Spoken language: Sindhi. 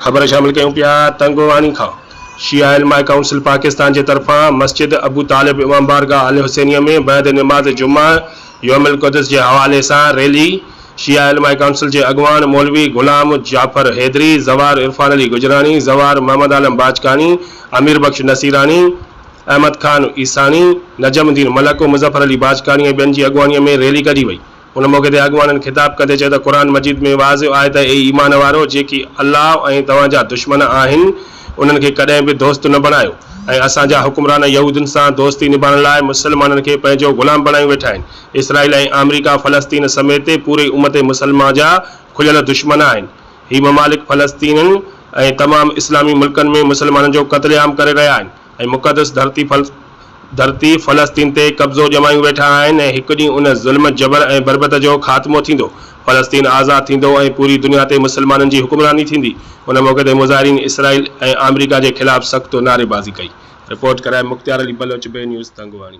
خبر شامل ڪيون پيا تنگواڻي کان شيعه علماء ڪائونسل پاڪستان جي طرفان مسجد ابو طالب امام بارگاهه الحسينيه ۾ بعد نماز جمعه يوم القدس جي حوالي سان ريلي شيعه علماء ڪائونسل جي اڳواڻ مولوي غلام جعفر حيدري، زوار عرفان علي گجراڻي، زوار محمد عالم باجڪاڻي، امير بخش نصيراڻي، احمد خان عيساڻي، نجم الدين ملڪ، مظفر علي باجڪاڻي ۽ ٻين جي اڳواڻي ۾ ريلي ڪڍي وئي. ان موقعي تي اڳواڻن خطاب ڪندي چيو ته قرآن مجيد ۾ واضح آهي ته اي ايمان وارو! جيڪي الله ۽ توهان جا دشمن آهن انهن کي ڪڏهن به دوست نه بڻايو ۽ اسان جا حڪمران يهودين سان دوستي نڀائڻ لاء مسلمانن کي پنهنجو غلام بڻايون ويٺا آهن. اسرائيل ۽ آمريڪا فلسطين سميت پوري امت مسلمه جا کليل دشمن آهن. هي ممالڪ فلسطينين ۽ تمام اسلامي ملڪن ۾ مسلمانن جو قتل عام ڪري رهيا آهن. ۽ مقدس ڌرتي ڌرتي فلسطين تي قبضو ڄمايون ويٺا آهن ۽ هڪ ڏينهن ان ظلم، جبر ۽ بربريت جو خاتمو ٿيندو، فلسطين آزاد ٿيندو ۽ پوري دنيا تي مسلمانن جي حڪمراني ٿيندي. ان موقعي تي مظاهرين اسرائيل ۽ آمريڪا جي خلاف سخت نعريبازي ڪئي. رپورٽ ڪرائي مختيار علي بلوچ، بي نيوز، تنگواڻي.